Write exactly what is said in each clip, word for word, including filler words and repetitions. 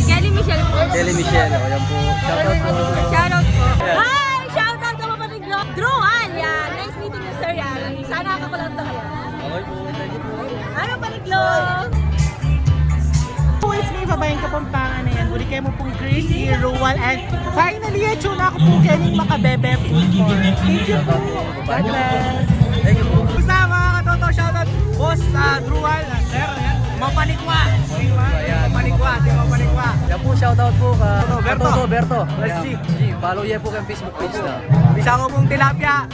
Kelly Michelle po. Kelly Michelle, o, yan po. Shoutout po. Shoutout po. Hi! Shoutout sa mga paniglo. Drew Al, yan. Nice meeting you, sir, yan. Sana kakulang to kayo. Okay po. Thank you po. Ano, paniglo? Po, it's me, Babayang Kapampangan na yan. Buri kayo mo pong Gracie, Rual, and finally, at yun ako po, Kenny Makabebe Football. Thank you po. God bless. Thank you po. Basta, mga katoto, shoutout, boss, ah, Drew Al, ah, sir, yan. Mapanikwa. Ayan. Mapanikwa, di mapanikwa. Yan po, shoutout po ka Toto Berto. Toto Berto. Let's see. Follow ye po kayong Facebook page na. Bisa ko pong tilapia,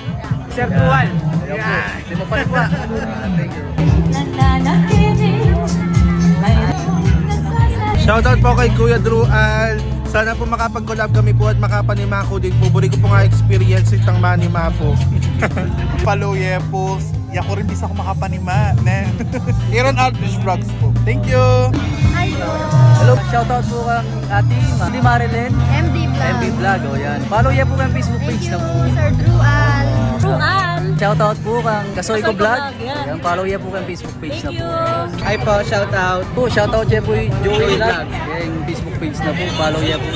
Sir Drew Al. Yan po. Yan. Di mapanikwa. Ah, thank you. Shoutout po kay Kuya Drew Al. Sana po makapag-collab kami po at makapanima ko din po. Buri ko po nga experience itang manima po. Follow ye po. Yaku rin bisa ko makapanima, ne? Aaron Aldrich Vlogs po. Thank you! Hi po! Hello, shoutout po kang Ate Ma-, Ate Marilyn. M D Vlog. M D Vlog, o yan. Follow ye po kang Facebook page na po. Thank you, Sir Drew Al. Drew Al. Shoutout po kang Kasoy Ko Kasoy Ko Vlog. Vlog, yan. Yan, follow ye po kang Facebook page na po. Thank you. Hi po, shoutout. Po, shoutout ye po yung Joey Joey Vlog. Vlog. Yan, Facebook page na po. Follow ye po.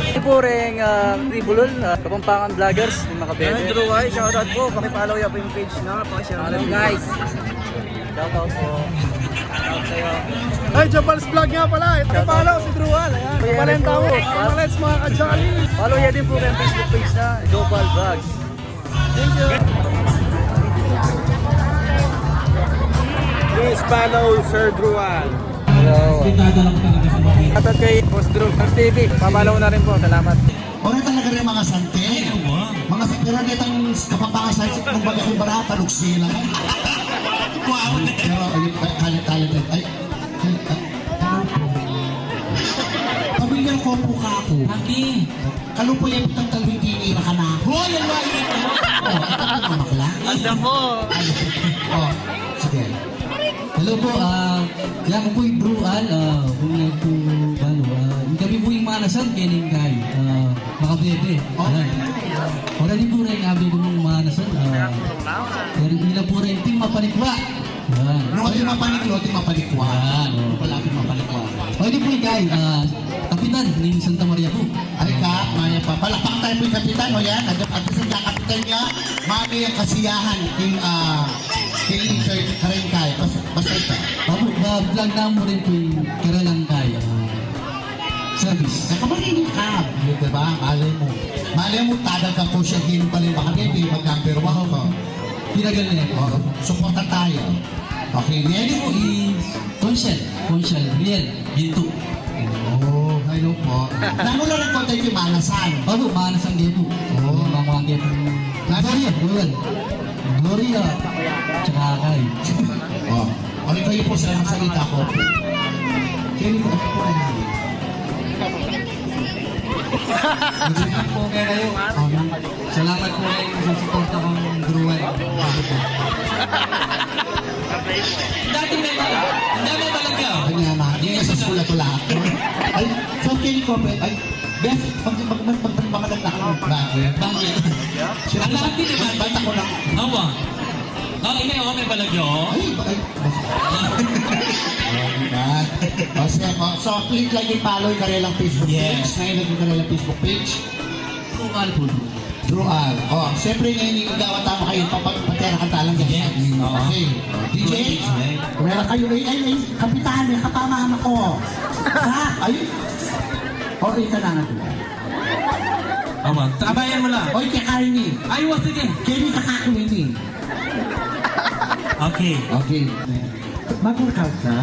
Ito po rin, ah, Tribulol, ah, Kapampangan Vloggers, yung mga Yan, bebe. Drew Al, shoutout po. Paki-follow ye po yung page na. Paki-share. Follow, guys. Shoutout po. Shoutout sa'yo. Ay, Jabal's Vlog nga pala. Ito, follow si Drew Al. Ayan, follow yan, follow. Follow, mga ka-Jolly. Follow yan din po kayong Facebook page na, Jopal Vlogs. Thank you. Please follow Sir Drew Al. Hello. Shoutout kay Boss Drew, Boss T V. Pa-follow na rin po. Salamat. Ora talaga rin mga sante. Ay, awa. Mga sa-, pero netang Kapampangan sa isip ng baga kong barata, lugsi lang. Wow. Pero, ayun, ay, kalit-kalit, ay, ay, ay, pamilyar ko po ka ako. Aki. Kalupo yung pitang talwin tinira ka na. Hoy, ang layo ko. Oh, ito po, mamakla. Anda po. Oh, sige. Hello po, ah, ya, ako po yung Drew Al, ah, kung nagpo, ano, ah, yung kami po yung manasan, kening kay, ah, Makabebe. Oh. Ayan. Ora din po rin, abi ko mong manasan, ah, pero ila po rin, ting mapanikwa. Yan. Ano kasi mapanikwa, ting mapanikwa. Yan, oh. Wala pong mapanikwa. O, hindi po, guys, ah, Kapitan ning Santa Maria po. Ay, Kap, maya pa. Palakpak tayo po yung Kapitan, o yan. At, at least ang Kapitan niya, mami ang kasiyahan, king, ah, king, kay, kareng kay. Basta, basta ito. Babu, ba, vlog namu rin po yung Karalan Kay, ah, service. Saka marinig ka, di ba? Malay mo. Malay mo, tagal ka po siya, hindi pala yung makagay, di magkambiro ako. Tinagal na yan. Oo, suporta tayo. Okay, ready po. Si Conchel, Conchel, Riel, Ginto. Oh, hello po. Nanu la rin po tayo yung manasan? Baru, manasan dia po. Oh. Mga mga dia po. Gloria, Gloria. Gloria. Tsaka kay. Oh, okay kayo po, salamat sa kita po. Kayo po, ako po ay Salamat po kayo. Salamat po kayo sa suporta kong Drew Al. Dati may bal-, hindi may balagya. Kanya na, yung isa sa pula-pula. Ay, so, Kenny Cope, ay, best, mag, mag, mag, mag, mag, maganda ka. Bakit? Bakit? Siyempre, ang lahat din naman. Bata ko lang. Awa. Ah, ikaw, may balagya, oh. Ay, ba-, ay, basta. Oh, di ba? O, sige po. So, click lang yung follow yung kanilang Facebook page. Yes. Ngayon, naging kanilang Facebook page. Drew Al po. Drew Al. O, siyempre ngayon, yung gawa tama kayo, papag-, patera ka talang yan. Yes. Oo. Okay. D J, meron kayo, ay, ay, ay, kapitan, may kapamama ko. Ha? Ay? O, ika na nga. Awa, tabayan mo lang. Oy, kay Carney. Ay, wa, sige. Kay Rita Kakuini. Okay. Okay. Mag-workout ka?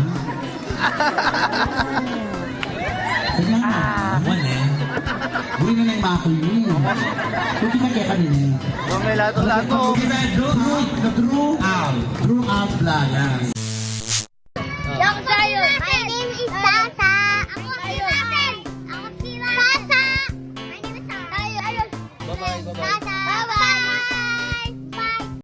Kanya na. Wala eh. Uy, na lang mako yun. Uy, kita kaya kanina. May lato-lato. Drew, Drew, Drew Al. Drew Al Vlog. Yan.